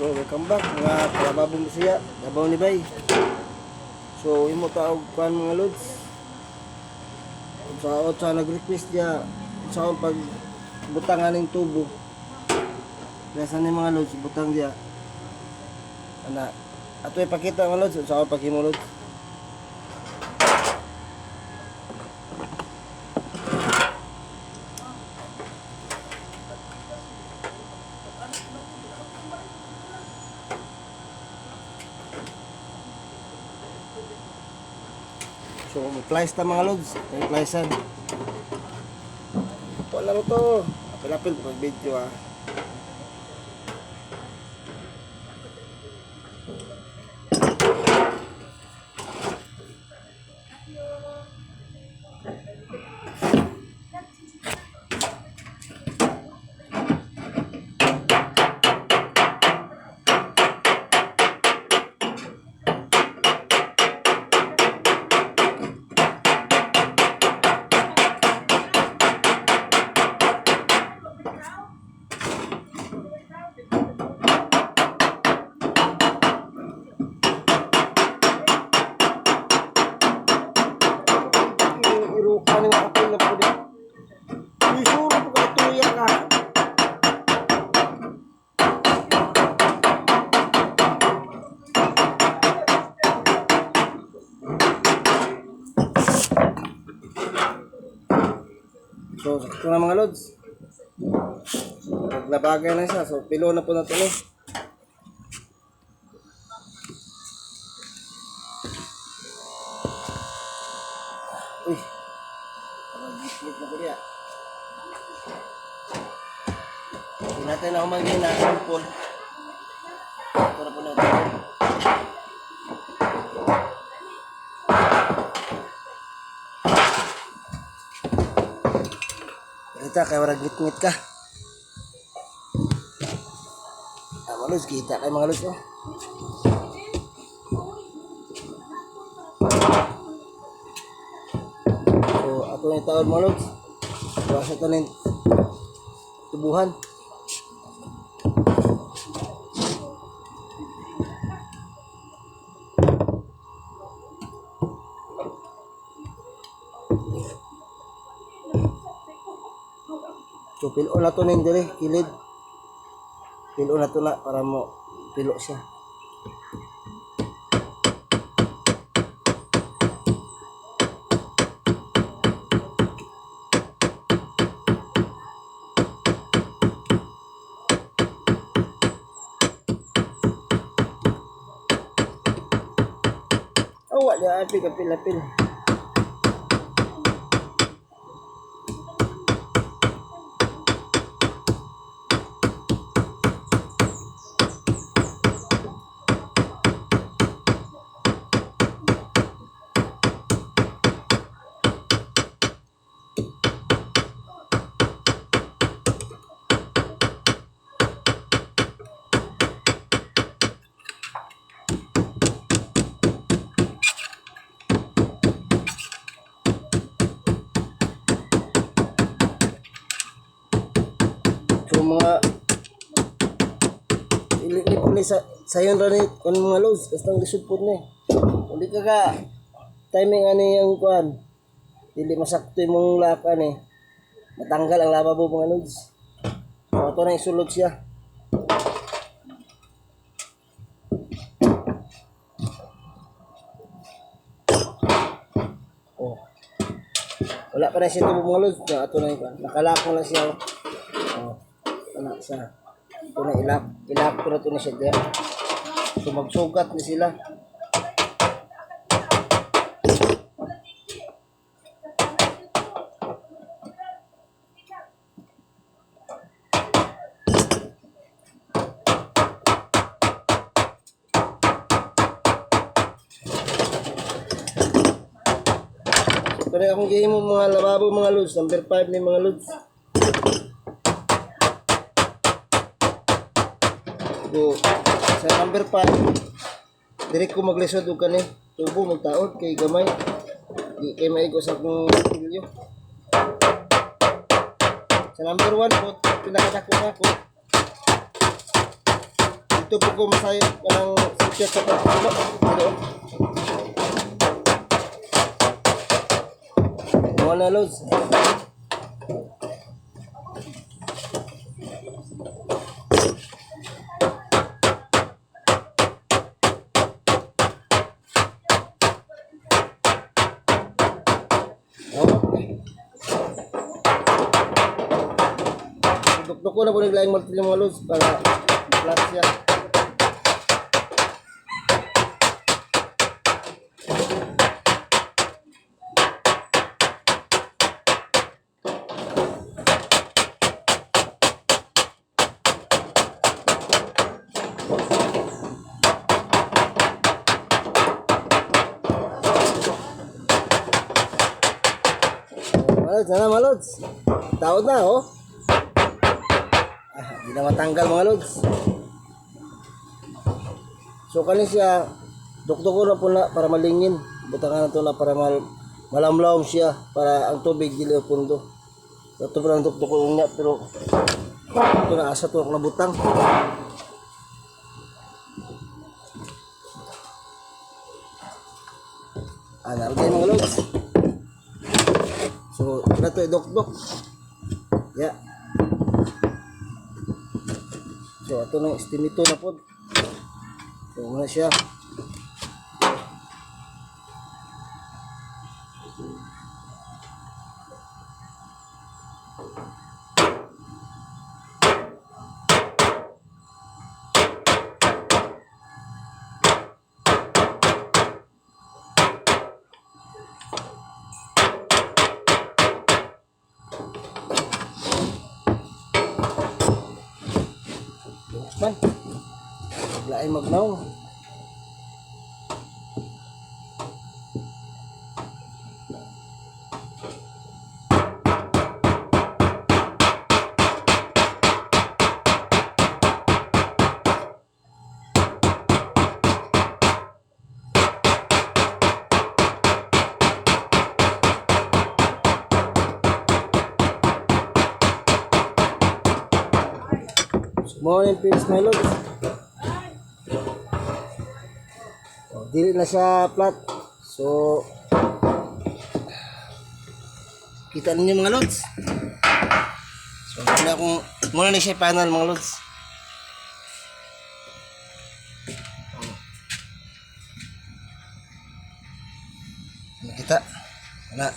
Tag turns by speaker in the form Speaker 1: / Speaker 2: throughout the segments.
Speaker 1: So, welcome back mga kalababong Bisaya, Davao ni Bay. So, imo taog kuan mga lods. Sa nag-request niya sa akong pag butang aning tubo. Nasa ni mga lods butang diya. Ana, ato ipakita mga lods sa akong paghimo lods. So, mag-flies ta mga lods. May flysan. Wala mo to. Apil-apil pag video ah. Irukan yung apil na po din. Isuro po ka tuya ka. So, sakto na mga lods. Pag nabagay na siya, so pilo na po na ito eh. Uy, mag-gitgit na ko niya. Hindi natin ako magiging nakampol. Ito na po natin. Kita kay warag ngit ka. Ah, mga lods, kita kay mga lods oh. So, ato yung taon mga lods. Gawa sa ito na yung tubuhan. So, pilo na to na dire, kilid. Pilo na to na para mo pilo siya. Oh, wala apil apil apil. So mga ili po ni sa sayon ra ni kun mga loads basta ang lisod po ni. Kung di ka ka timing ani ang kuan. Dili masakto imong lak ani. Matanggal ang lababo mga loads. So ato na isulod siya. Oh. Wala pa na siya tubo mga loads. So, ato na yung kuan. Nakalako na siya. Oh. Oh. Ana siya. Ito na ilak. Ilak ko na ito na siya diya. So magsugat ni sila. Pero akong gihimo mga lababo mga lods, number 5 ni mga lods. So, sa number 5, dire ko maglisod og kani tubo magtaod kay gamay. Di kay maigo sa akong pilyo. Sa number 1 po, pinakadako na ako. Dito po ko masay kanang sikit sa pagpulo. Dito. Mo na, lods. Okay. Dukduk ko na po naglaing martilyo, mga lods, para flat siya. Mga lods, ano, mga lods? Taod na, oh. Ah, di na matanggal, mga lods. So kani siya, dukduk ko na po na para malingin. Butangan na to na para malamlawom siya para ang tubig dili pundo. Ito pa lang dukduk ko niya pero ito na asa to ako nabutang. Ah, naroon mga lods. So, na to idokdok. Yeah. So, ato nang estimate na po. So, muna siya. Man. Lain magnaw. Morning, peace, my lord. Oh, dili na siya flat. So, kita ninyo, mga lods. So, muna akong, muna na siya panel, mga lods. Oh. Nakita? Wala.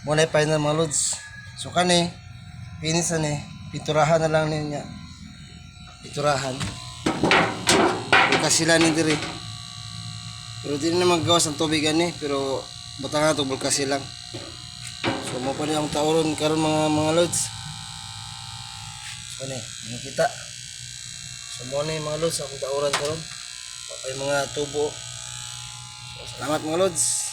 Speaker 1: Muna yung final, mga lods. So, kani, finish na ni, pinturahan na lang niya. Pinturahan. Bukas sila ni diri. Pero di na magawas ang tubig ani, pero bata nga to bulkas silang. So mo pa ni ang tauron karon, mga lods. So ni, nakita. So mo ni, mga lods, akong tauran karon. Ay mga tubo. So, salamat, mga lods.